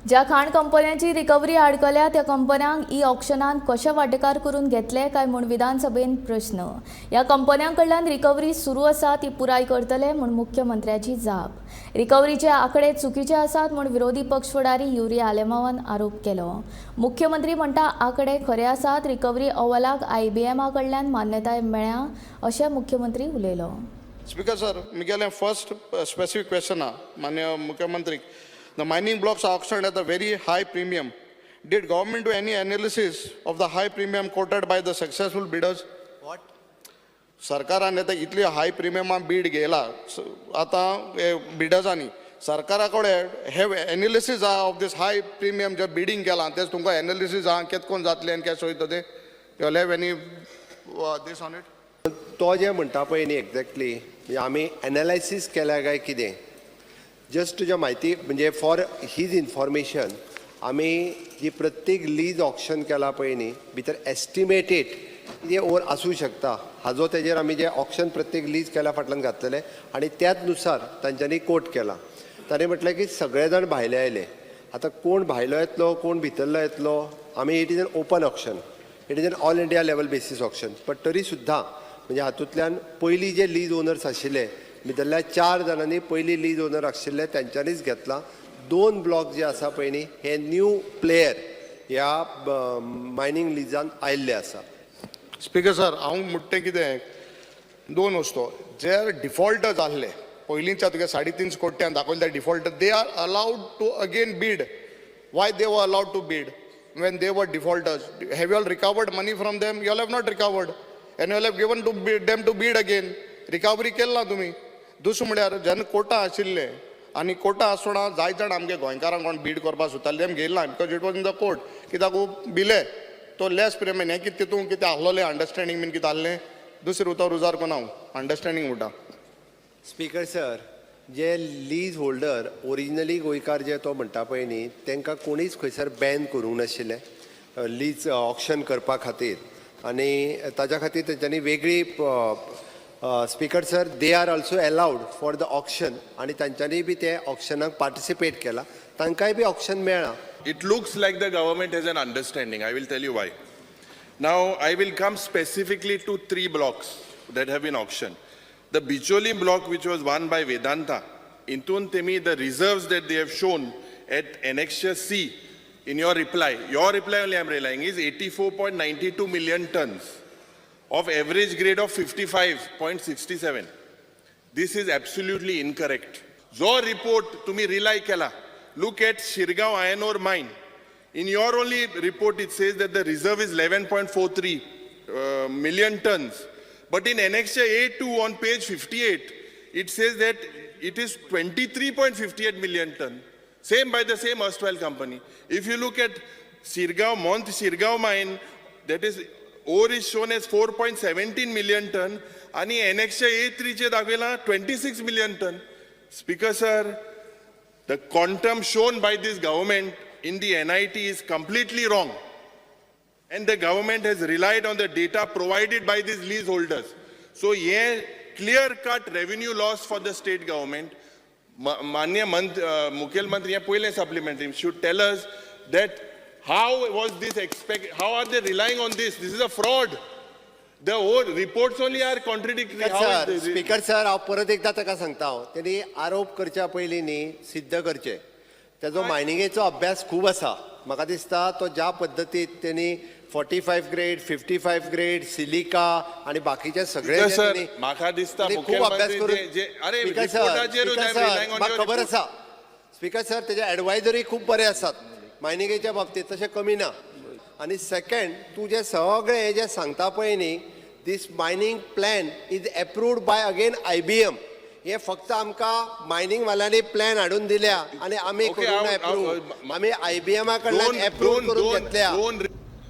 ज्या खाण कंपन्यांची रिकव्हरी आडकल्या त्या कंपन्यांक ई ऑक्शनान कशें वांटेकार करून घेतले काय म्हूण विधानसभेन प्रश्न. ह्या कंपन्यां कडल्यान रिकव्हरी सुरू आसा, ती पुराय करतले म्हूण मुख्यमंत्र्याची जाप. रिकव्हरीचे आकडे चुकीचे आसात म्हूण विरोधी पक्ष फुडारी युरी आलेमावान आरोप केलो. मुख्यमंत्री म्हणटा, आकडे खरे आसात, रिकव्हरी अहवालाक आयबीएमा कडल्यान मान्यताय मेळ्ळ्या अशें मुख्यमंत्री उलयलो. स्पीकर सर, म्हगेलें फर्स्ट स्पेसिफीक क्वेश्चन आहा मान्य मुख्यमंत्रीक. The mining blocks are auctioned at a very high premium. Did government do any analysis of the high premium quoted by the successful bidders? What? सरकारान आतां इतली हाय प्रिमियमान बीड घेयला आतां बिडर्सांनी, सरकारा कडेन have analysis आहा of these high premium J bidding केलां तें? तुमकां एनालिसीस आहा, केत कोन जातलें आनी केसो वयता तें? You have any this on it? तो जें म्हणटा पळय न्ही, एक्झॅक्टली म्हणजे आमी एनालायसीस केल्या काय कितें, जस्ट तुज्या म्हायती म्हणजे फॉर his information, आमी जी प्रत्येक लीज ऑक्शन केला पळय न्ही, भितर एस्टिमेटेड कितें ओर आसूं शकता हाजो तेजेर आमी जे ऑक्शन प्रत्येक लीज केल्या फाटल्यान घातलेले आनी त्याच नुसार तांच्यांनी कोट केला. ताणें म्हटलें की सगळे जाण भायले आयले. आतां कोण भायलो येतलो, कोण भितरलो येतलो, आमी it is an open auction, it is an all India level basis auction, but तरी सुद्दां म्हणजे हातूंतल्यान पयलीं जे लीज ओनर्स आशिल्ले, भितरल्या चार जाणांनी पयलीं लीज ओनर आशिल्ले तेंच्यांनीच घेतला. दोन ब्लॉक जे आसा पळय न्ही, हे न्यू प्लेयर ह्या मायनींग लिजान आयिल्ले आसा. स्पीकर सर, हांव म्हणटा तें कितें, दोन वस्तू. जे डिफॉल्टर्स आहले पयलींच्या तुगे 3.5 कोट्यान दाखयले ते defaulter, they are allowed to again bid. Why they were allowed to bid when they were defaulters? Have you all recovered money from them? You all have not recovered and you all have given to them to bid again. Recovery केली ना तुमी. दुसरें म्हळ्यार जेन्ना कोटा आशिल्ले आनी कोटा आसतना जायत जाण आमगे गोंयकारांक कोण बीड करपाक सोदताले, तेम घेयला because it was in the quota. कित्याक बिले तो लेस प्रिमियम हें कितें, तितून कितें आहलोलें अंडरस्टँडींग बीन कितें आहलें? दुसरें उतर उजार कोना हांव अंडरस्टँडींग म्हणटा. स्पीकर सर, जे लीज होल्डर ओरिजिनली गोंयकार जे तो म्हणटा पळय न्ही, तांकां कोणीच खंयसर बॅन करूंक नाशिल्लें लीज ऑक्शन करपा खातीर आनी ताच्या खातीर तेंच्यांनी वेगळी, Speaker sir, they are also allowed for the auction आनी तांच्यांनी बी ते ऑक्शनाक पार्टिसिपेट केला, तांकांय बी ऑक्शन मेळ्ळां. It looks like the government has an understanding. I will tell you why. Now, I will come specifically to three blocks that have been auctioned. The Bicholim block, which was won by Vedanta, इंतून तेमी the reserves that they have shown at Annexure C in your reply only I'm relying, is 84.92 million tons of average grade of 55.67. This is absolutely incorrect. जो report तुम्ही rely केला, look at Shirgaon iron ore mine. In your only report, it says that the reserve is 11.43 million tons. But in Annexure A2 on page 58, it says that it is 23.58 million ton. Same by the same erstwhile company. If you look at Shirgaon, Mont Shirgaon mine, that is, ore is shown as 4.17 million ton आणि Annexure A3 चे दाखयला 26 million ton. Speaker sir, the quantum shown by this government in the NIT is completely wrong. And the government has relied on the data provided by these leaseholders. So, yeah, clear cut revenue loss for the state government. मान्य मुख्यमंत्री हे पयलें supplementary should tell us that how was this expect, how are they relying on this? This is a fraud. The whole reports only are contradictory. How is sir, speaker sir, हांव परत एकदां ताका सांगता, हांव तेणी आरोप करच्या पयलीं न्ही सिद्ध करचें. तेजो मायनिंगेचो अभ्यास खूब आसा. म्हाका दिसता तो ज्या पद्दतीत तेणी 45 grade, 55 grade, silica आनी बाकीचे सगळे स्पीकर जे सर, तेणी म्हाका दिसता तेणी खूब अभ्यास मुख्यमंत्री करून अरे स्पीकर सर, रिपोर्टाचेरूच speaker I'm sir, relying on म्हाका your खबर report. आसा स्पीकर सर, तेजे एडवायजरी खूब बरे आसात मायनिंगेच्या बाबतीत, तशें कमी ना. आनी सेकंड, तूं जें सगळें हें जें सांगता पळय न्ही, this mining plan is approved by again IBM. हे फक्त आमकां मायनिंग वाल्यांनी प्लॅन हाडून दिल्या आनी आमी करूंक ना एप्रूव. आमी आयबीएमा कडल्यान एप्रूव करून घेतल्या. दोन